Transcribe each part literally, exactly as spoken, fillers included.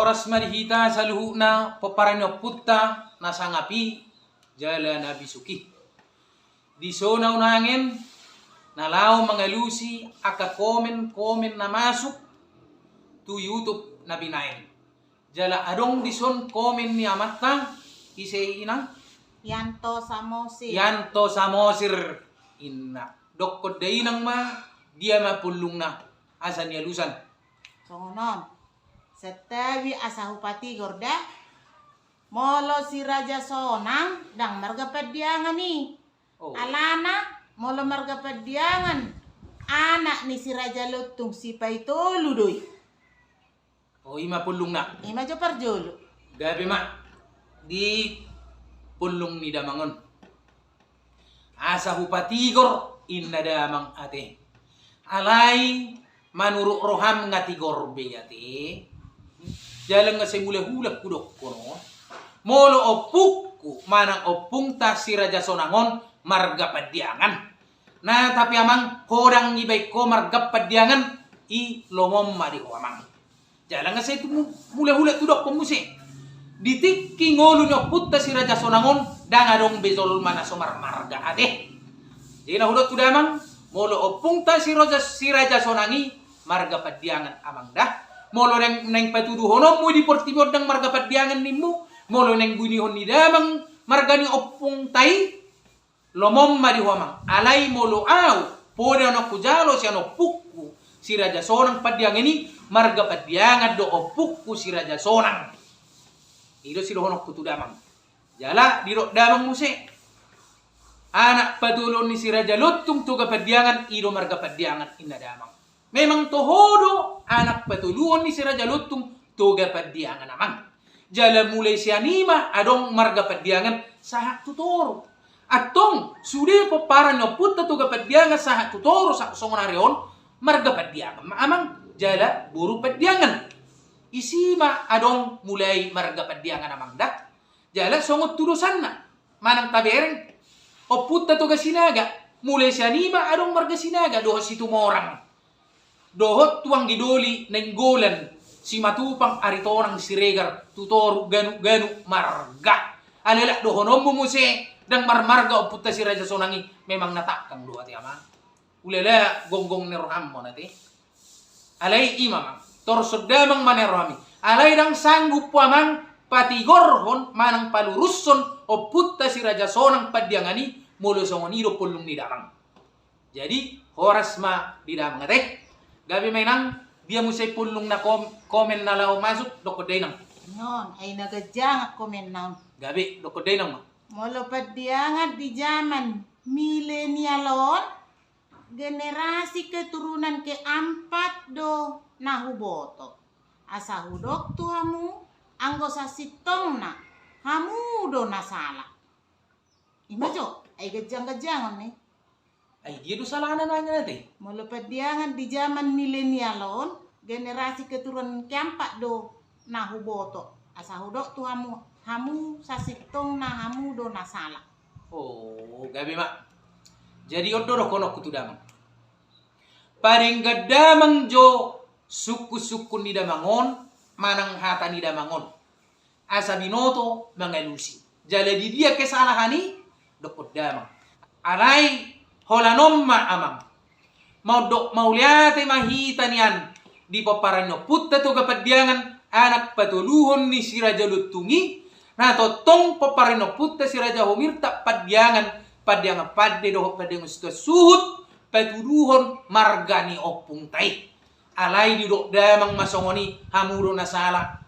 Horas ma di hita saluhutna pomparan ni ompunta na sangap i jala na bisuk i. Dison ahu na angin na laho mangalusi angka komen-komen na masuk tu YouTube na binaen. Jala adong dison komen ni amanta, ise i, Inang? Yanto Samosir. Yanto Samosir, inna. Dokkon da, Inang, ma dia ma pollungna asa nialusan. Songon on. Santabi, asa hupatigor da. Molo si Raja Sonang ndang marga Pandiangan i. Oh. Alana molo marga Pandiangan, anak ni si Raja Lontung Sipaitolu do i. Oh, i ma pollungna. I ma jo parjolo. Gabe ma di pollung ni damang on. Asa hupatigor, inna damang ate. Alai manurut roham nga tigor be ate. Jala nga sai mulak-ulak hudokkon on. Molo ompungku manang ompungta si Raja Sonang on marga Pandiangan. Nah, tapi amang, hodang ibaen ho marga Pandiangan, i lomom ma di ho amang. Jala nga sai tu mu-, mulak-ulak hudokkon muse. Di tingki ngolu ni ompunta si Raja Sonang on, ndang adong be jolma na so marmarga ate. Jadi na hudok tu damang, molo ompungta si Raja, si Raja Sonang i marga Pandiangan amang da. Molo naeng, naeng patuduhononmu di portibi on ndang marga Pandiangan nimmu, molo naeng buinihon ni damang marga ni ompungta i, lomom ma di ho amang. Alai molo ahu, poda na hujalo sian ompungku si Raja Sonang Pandiangan i, marga Pandiangan do ompungku si Raja Sonang. I do sidohononku tu damang. Jala didok damang muse. Anak patoluhon ni si Raja Lontung Toga Pandiangan, i do marga Pandiangan, inna damang. Memang toho do anak patoluhon ni si Raja Lontung Toga Pandiangan amang. Jala mulai sian i ma adong marga Pandiangan sahat tu toru. Antong sude pomparan ni ompunta Toga Pandiangan sahat tu toru sa-, songon ari on marga Pandiangan ma amang jala boru Pandiangan. Isi ma adong mulai marga Pandiangan amang da. Jala songon tudosanna manang tabereng, ompunta Toga Sinaga, mulai sian i ma adong marga Sinaga dohot Situmorang. Dohot tu Anggidoli, Nainggolan, Simatupang, Aritonang, Siregar, tu toru ganuk-ganuk marga. Alai lak dohononmu muse ndang marmarga ompunta si Raja Sonang i, memang na tangkang do ate amang. Ulala, gonggong ni roham on ate. Alai i ma amang, torus damang ma na rohami. Alai ndang sanggup ho amang patigorhon manang palurushon ompunta si Raja Sonang Pandiangan i molo songon i do pollung ni damang. Jadi horas ma di damang ate. Gabe ma Inang, dia muse pollung na kom-, komen na laho masuk, dokkon da Inang. Non, ai na ganjang komenna on. Gabe, dokkon da Inang ma. Molo Pandiangan di jaman milenial on, generasi keturunan keempat do na huboto. Asa hudok tu hamu, anggo sasintongna, hamu do na sala. I ma jo, ai ganjang-ganjangon ni. Ai dia do salana nangkin ate? Molo Pandiangan di jaman milenial on, generasi keturunan keempat do na huboto. Asa hudok tu hamu, hamu sasintongna hamu do na sala. Oh, gabe ma. Jadi on do dohononku tu damang. Padenggan damang jo sungkun-sungkun ni damang on, manang hata ni damang on. Asa binoto mangalusi. Jala di dia kesalahan i, dokkon damang. Alai holan on ma amang. Maunduk mauliate ma hita nian di pomparan ni ompunta Toga Pandiangan, anak patoluhon ni si Raja Lontung i, na tongtong pomparan ni ompunta si Raja Humirtap Pandiangan, Pandiangan pande dohot Pandiangan situan suhut, patuduhon marga ni ompunta i. Alai didok damang ma songon i, hamu do na sala.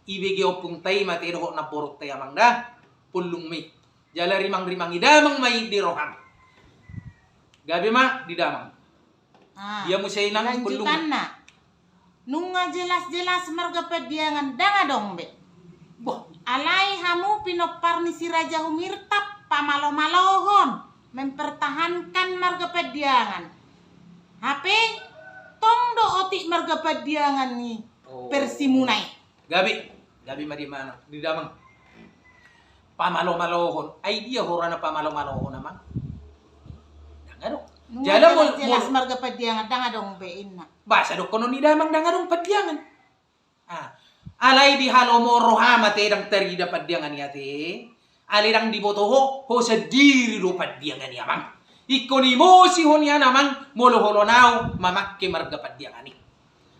Ibege ompunta i ma ate dohot namborunta i amang da, pollung ma i. Jala rimang-rimangi damang ma i di roham. Gabe ma di damang. Ah, dia muse Inang pollung. Lanjutanna. Nunga jelas-jelas marga Pandiangan ndang adong be. Boh. Alai hamu pinompar ni si Raja Humirtap pamalo-malohon mempertahankan marga Pandiangan. Hape tong do otik marga Pandiangan ni. Oh. Versimuna i. Gabe, gabe ma di mana? Di damang. Pamalo-malohon. Ai dia horana pamalo-malohon amang? Ndang adong. Nunga jala mol-, jelas-jelas mol- marga Pandiangan ndang adong be inna. Boasa dohonon ni damang ndang adong Pandiangan? Ah, Alai di halomoan roham ate ndang tarida Pandiangan i ate. Alai ndang diboto ho, ho sandiri do Pandiangan i amang. Ingkon emosi ho nian amang, molo holan ahu mamangke marga Pandiangan i.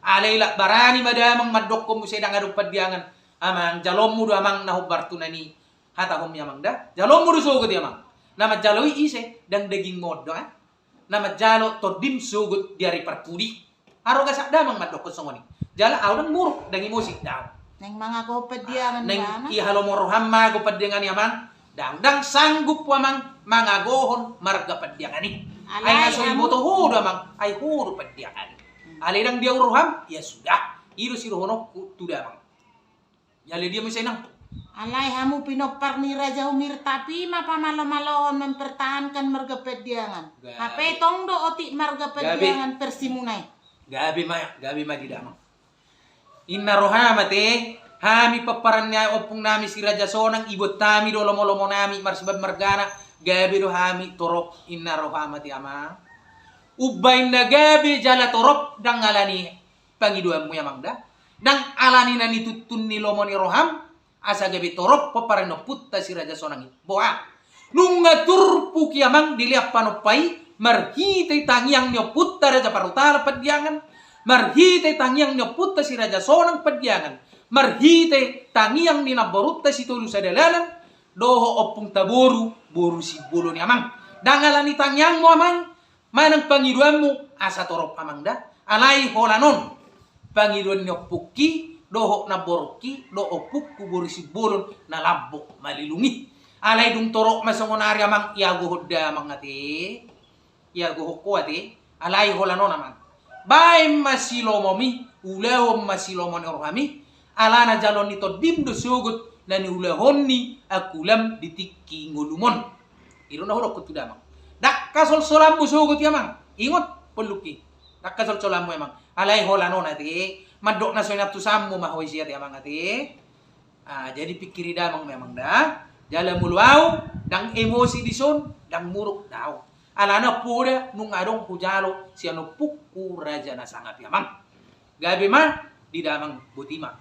Alai lak barani ma damang mandokkon muse ndang adong Pandiangan. Amang, jaloonmu do amang na hombar tu na ni hatahonmi amang da. Jaloonmu do sogot i amang. Na manjalo i ise, ndang dagingmon do, eh? Na manjalo tondim sogot di ari parpudi. Aro gasak damang mandokkon songon i. Jala ahu ndang muruk, ndang emosi, daong. Naeng mangagohon Pandiangan i amang. Naeng i halomoan roham mangagohon Pandiangan i amang. Daong, ndang sanggup ho amang mangagohon marga Pandiangan i. Ai na so diboto ho do amang, ai ho do Pandiangan i. Alai ndang di ahu roham, ya sudah. I do sidohononku tu damang. Jala dia muse nang. Alai hamu pinompar ni Raja Humirtap i ma pamalo-malohon mempertahankan marga Pandiangan. Hape tong do otik marga Pandiangan versimuna i. Gabe ma, gabe ma di damang. Inna roham ate, hami pomparan ni ompungnami si Raja Sonang, iboan hami do lomo-lomonami marsibaen margana, gabe do hami torop inna roham ate amang. Umbaen na gabe jala torop ndang alani pangidoanmu i amang da. Ndang alani na nituntun ni lomo ni roham, asa gabe torop pomparan ni ompunta si Raja Sonang i. Boha. Nunga turpuk i amang di lean panompa i, marhite tangiang ni ompunta Raja Parhutala Pandiangan, marhite tangiang ni ompunta si Raja Sonang Pandiangan, marhite tangiang ni namborunta si Tolu Sadalanan, dohot ompunta boru, boru Simbolon i amang. Ndang alani tangiangmu amang, manang pangidoanmu asa torop amang da. Alai holan on pangidoan ni ompungki dohot namborungki dohot ompungku boru Simbolon na lambok malilung i. Alai dung torop ma songon ari amang, iagohon damang ate. Iagohon ho ate. Alai holan on amang, baen ma silomomi, ulahon ma silomo ni rohami. Alana jaloon ni tondim do sogot na niulahon ni angka ulaon di tingki ngolum on. I do na hudokkon tu damang. Ndang hasolsolanmu sogot i amang. Ingot pollungki. Ndang hasolsolanmu amang. Alai holan on ate. Mandok na so inantusanmu ma ho isi ate amang ate. Ah, jadi pingkiri damang ma amang da. Jala molo ahu ndang emosi dison, ndang muruk daong. Alana poda nunga adong hujalo sian ompungku raja na sangap i amang. Gabe ma di damang, boti ma.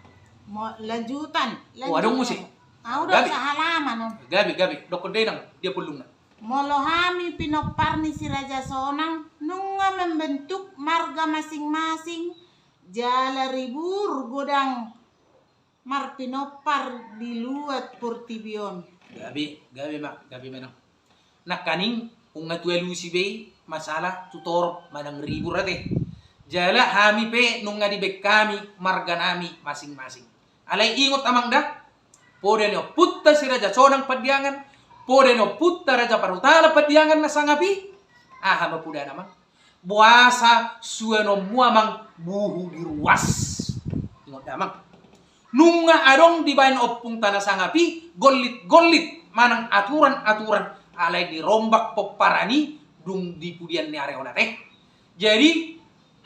Mo-, lanjutan, oh, adong muse. Ahu do sahalaman on. Gabe, gabe, dokkon da inang dia pollungna. Molo hami pinompar ni si Raja Sonang nunga membentuk marga masing-masing, jala ribur godang marpinompar di luat portibi on. Gabe, gabe ma, gabe ma inang. Nangkaning nunga tu alusi be i masalah tu torop manang ribur ate. Jala hami pe nunga dibaen hami marganami masing-masing. Alai ingot amang da, poda ni ompunta si Raja Sonang Pandiangan, poda ni ompunta Raja Parhutala Pandiangan na sangap i. Aha ma podana amang? Boasa suanonmu amang buhu di ruas? Ingot damang. Nunga adong dibaen ompungta na sangap i gollit-gollit manang aturan-aturan, alai dirombak pomparan i dung di pudian ni ari on ate. Jadi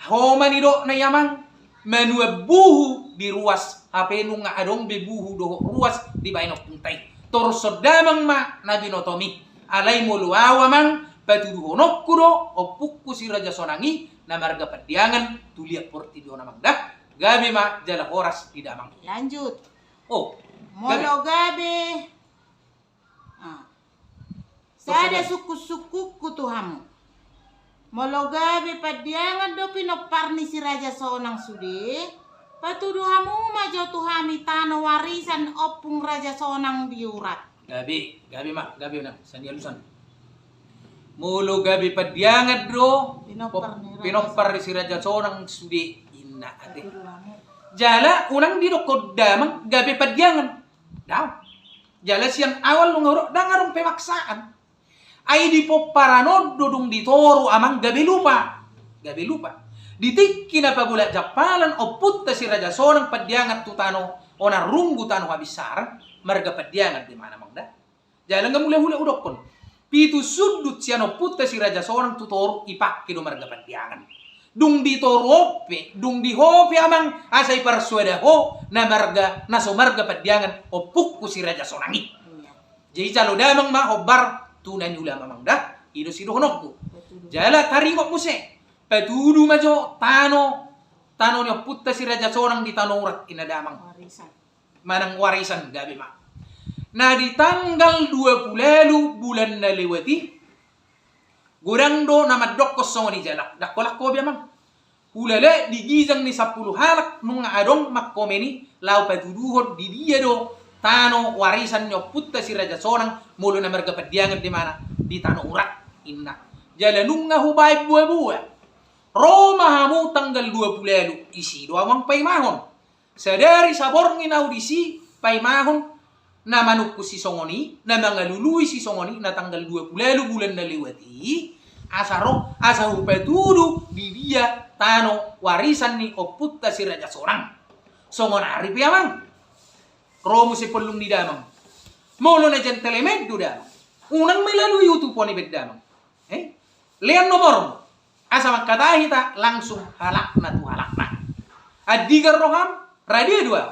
ho ma nidokna i amang, manuan buhu di ruas, hape nunga adong be buhu dohot ruas dibaen ompungta i. Torus on damang ma na binotomi. Alai molo ahu amang, patuduhononku do ompungku si Raja Sonang i na marga Pandiangan tu liat portibi on amang da. Gabe ma jala horas di damang. Lanjut. Oh, molo gabe. Ah. Sada sungkun-sungkunku tu hamu. Molo gabe Pandiangan do pinompar ni si Raja Sonang sude, patudu hamu ma jo tu hami tano warisan ompung Raja Sonang di Urat. Gabe, gabe ma, gabe unang, sian i alusan. Molo gabe Pandiangan do pinompar ni si Raja Sonang sude, inna ate. Jala unang didokkon damang gabe Pandiangan. Daong. Jala sian awal nunga hudok, ndang adong pemaksaan. Ai di pomparan on do dung ditoru amang gabe lupa. Gabe lupa. Di tingki na pabolak jampalan ompunta si Raja Sonang Pandiangan tu tano Onan Runggu, tano habinsaran, marga Pandiangan do imana amang da. Jala nga mulak-ulak hudokkon. Pitu sundut sian ompunta si Raja Sonang tu toru ipangke do marga Pandiangan. Dung di toru on pe, dung di ho pe amang, asa iparsoada ho na marga, na so marga Pandiangan ompungku si Raja Sonang i. Jadi jalo damang ma hombar tu na niulam amang da. I do sidohononku. Jala taringot muse. Patudu ma jo tano tano ni ompunta si Raja Sonang di Tano Urat, inna damang. Warisan. Manang warisan, gabe ma. Na di tanggal dua puluh ualu bulan na lewat i, godang do na mandokkon songon i jala. Dakkolak ho be amang. Hulala di ginjang ni sampulu halak nunga adong mangkomen i laho patuduhon di dia do tano warisan ni ompunta si Raja Sonang molo na marga Pandiangan di mana? Di Tano Urat, inna. Jala nunga hubaen boa-boa. Ro ma hamu tanggal dua puluh ualu, disi do amang paimahon. Sadari saborngin ahu disi paimahon na manungkun sisongon i, na mangalului sisongon i, na tanggal dua puluh ualu bulan na lewat i, asa ro, asa hupatudu di dia tano warisan ni ompunta si Raja Sonang. Songon ari pe amang. Ro muse pollung ni damang. Molo na gentleman do damang, unang melalui utupan i be damang. Eh? Lean nomormu. Asa mangkatai hita langsung halakna tu halakna. Andigan roham, rade do ahu.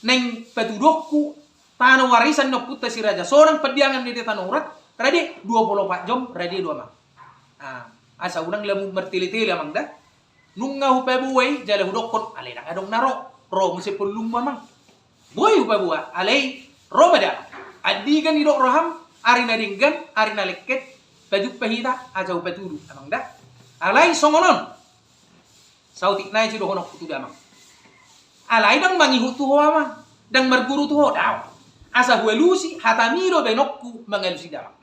Naeng patuduhonku tano warisan ni ompunta si Raja Sonang Pandiangan di Tano Urat, rade, dua puluh empat jom, rade do amang. Ah, asa unang lamu martele-tele amang da. Nunga hupaboa i jala hudokkon, alai ndang adong na ro. Ro muse pollungmu amang. Boi hupaboa, alai ro ma da. Andigan didok roham, ari na denggan, ari na lengket, pajumpa hita, asa hupatudu amang da. Alai songon on. Saotik nai sidohononku tu damang. Alai ndang mangihut tu ho amang, ndang marguru tu ho, daong. Asa hualusi, hatami do baenonku mangalusi damang.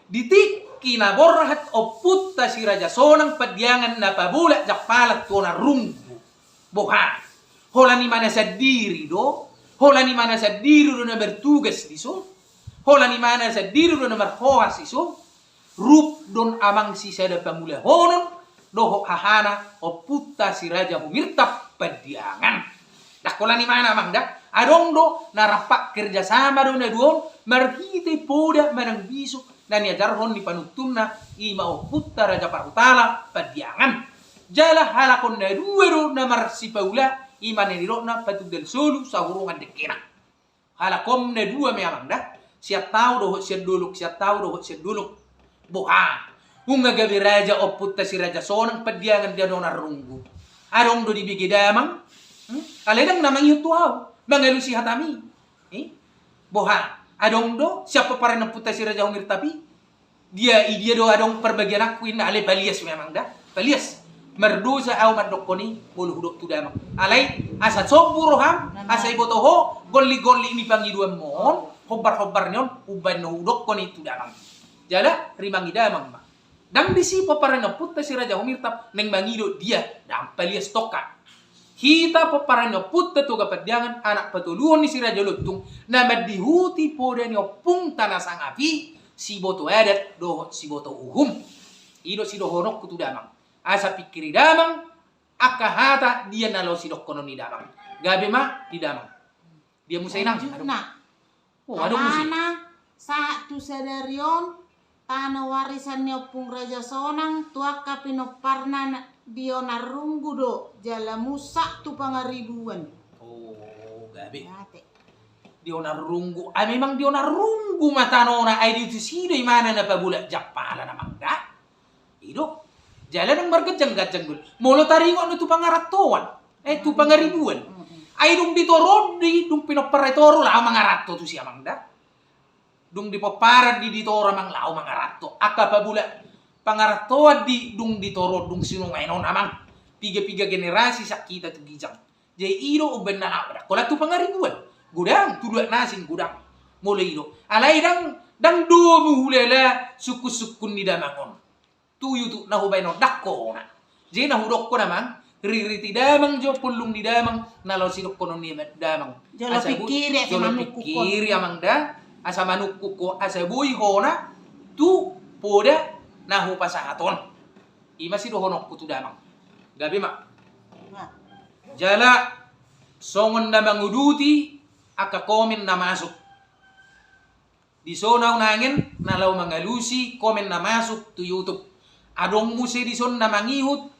Di tingki na borhat ompunta si Raja Sonang Pandiangan na pabolak jampalan tu Onan Runggu. Boha? Holan imana sandiri do, holan imana sandiri do na bertugas dison, holan imana sandiri do na marhoas dison, rup do on amang sisada pangulahonon dohot hahana ompunta si Raja Humirtap Pandiangan. Ndang holan imana amang da, adong do na rap kerjasama do na dua on marhite poda manang bisuk na niajarhon ni panuntunna, i ma ompunta Raja Parhutala Pandiangan. Jala halak on na dua do na marsipaula, i ma na nidokna patunggal solu sahurongan dengkena. Halak on na dua ma amang da. Sian tao dohot sian dolok, sian tao dohot sian dolok. Boha? Nunga gabe raja ompunta si Raja Sonang Pandiangan di Onan Runggu. Adong do dibege damang. Hmm? Alai ndang na mangihut tu ahu mangalusi hatami. Eh? Boha? Adong do sian pomparan ni ompunta si Raja Humirtap i. Dia, i dia do adong parbagiananku inna, alai palias ma amang da. Palias. Mardosa ahu mandokkon i molo hudok tu damang. Alai asa sombu roham, asa iboto ho golli-golli ni pangidoanmu on, hombar-hombar ni on, umbaen na hudokkon i tu damang. Jala rimangi damang ma. Ndang disi pomparan ni ompunta si Raja Humirtap naeng mangido dia, ndang, palias tongka. Hita pomparan ni ompunta Toga Pandiangan, anak patoluhon ni si Raja Lontung, na mandihuti poda ni ompungta na sangap i, siboto adat dohot siboto uhum. I do sidohononku tu damang. Asa pingkiri damang angka hata dia na laho sidokkonon ni damang. Gabe ma di damang. Dia muse inang? Lanjutna. Oh, adong muse. Alana sahat tu sadari on, tano warisan ni Ompung Raja Sonang tu angka pinomparna na-, di Onan Runggu do, jala musak tu Pangaribuan. Oh, gabe. Mate. Di Onan Runggu. Ah, memang di Onan Runggu ma tanona, ai disi do imana na pabolak jampalan amang da. I do. Jala ndang marganjang-ganjang do. Molo taringot na tu Pangarantoan. Eh, tu Pangaribuan. Mm-mm. Ai dung di Toro on, di dung pinompar i Toro, laho mangaranto tusi amang da. Dung di pomparan di, di Toro amang, laho mangaranto. Angka pabolak pangarantoan di dung di Toro, dung sinuman on amang. Piga-piga generasi sian hita tu ginjang. Jadi i do umbaen na laho, ndang holan tu Pangaribuan. Godang, tu Luat Nasin godang. Molo i do. Alai ndang, ndang domu hulala sungkun-sungkun ni damang on. Tu YouTube na hubaen on, ndang hona. Jadi na hudokkon amang, ririti damang jo, pollung ni damang, na laho sidokkonon ni damang. Jolo pingkiri, asa manungkun ho. Jolo pingkiri amang da, asa manungkun ho, asa boi hona tu poda na hupasahat on. I ma sidohononku tu damang. Gabe ma. Jala songon na manguduti angka komen na masuk. Dison ahu nangen na laho mangalusi komen na masuk tu YouTube. Adong muse dison na mangihut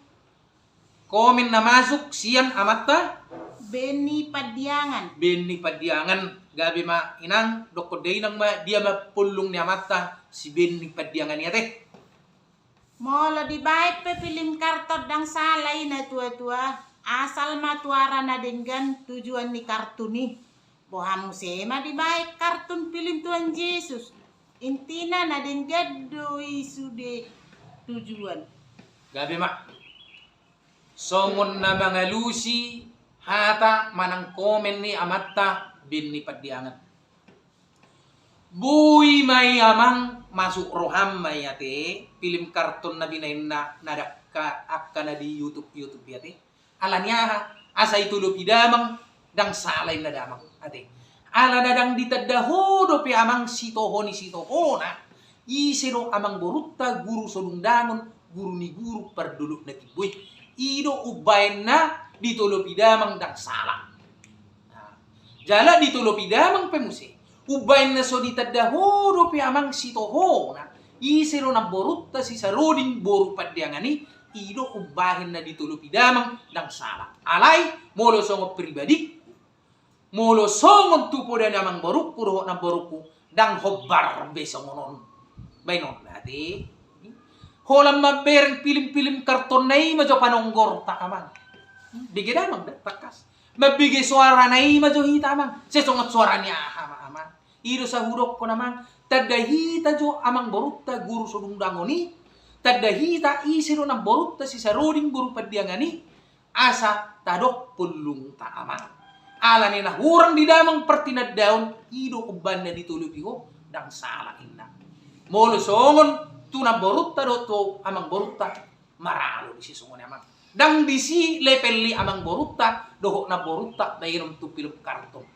komen na masuk sian amanta Benny Pandiangan. Benny Pandiangan, gabe ma inang, dokkon da inang ma dia ma pollung ni amanta si Benny Pandiangan i ate. Molo dibaen pe film karton ndang sala i na tua-tua, asal ma tu ara na denggan tujuan ni kartun i. Boha muse ma dibaen kartun film Tuhan Jesus. Intina na denggan do i sude tujuan. Gabe ma. Songon na mangalusi hata manang komen ni amanta Benny Pandiangan. Boi ma i amang, masuk roham ma i ate, film karton na binaenna na dangka angka na di YouTube, YouTube i ate. Ala ni aha, asa ditolopi damang, ndang sala inna damang ate. Ala na ndang ditanda ho dope amang sitoho ni sitohona, ise do amang borunta guru Sodungdangon, guru ni guru pardolok na timbo i. I do umbahen na ditolopi damang ndang sala. Nah, jala ditolopi damang pe muse. Umbahen na so ditanda ho dope amang sitohona, ise do namborunta si Saroding boru Pandiangan i, i do umbahen na ditolopi damang ndang sala. Alai, molo songon pribadingku, molo songon tu poda ni amang borungku dohot namborungku, ndang hombar be songon on. Baenon ate. Holan mambereng film-film kartonna i ma jo panonggorta amang. Bege damang da, tangkas. Mambege soarana i ma jo hita amang. Sesongon soara ni aha ma amang. I do sa hudokkon amang. Tanda hita jo amang borunta guru Sodungdangon i. Tanda hita ise do namborunta si Saroding boru Pandiangan i. Asa tadok pollungta amang. Ala ni na hurang di damang partinandaon, i do umbahen na ditolopi ho, ndang sala inna. Molo songon tu namborunta dohot tu amang borunta, maralo disi songon i amang. Ndang disi level ni amang borunta dohot namborunta baenon tu film karton.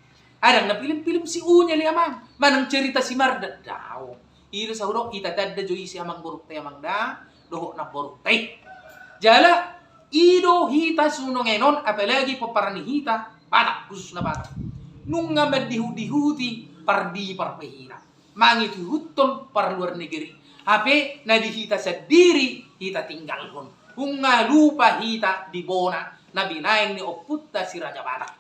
Ndang na film-film si Unyil i amang, manang cerita si Mardan, daong. I do sa hudok, itatanda jo ise amang borunta i amang da, dohot namborunta i. Jala, i do hita songon on, apalagi pomparan ni hita Batak, khususna Batak. Nunga mandihut-dihuti pardi parpehina. Mangihuthon parluar negeri. Hape na di hita sandiri hita tinggalhon. Nunga lupa hita di bona na binaen ni ompunta si Raja Batak.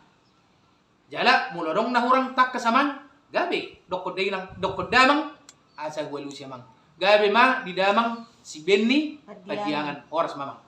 Jala, molo adong na hurang tangkas amang, gabe, dokkon da inang, dokkon damang, asa hualusi amang. Gabe ma di damang si Benny Pandiangan. Pandiangan, horas ma amang.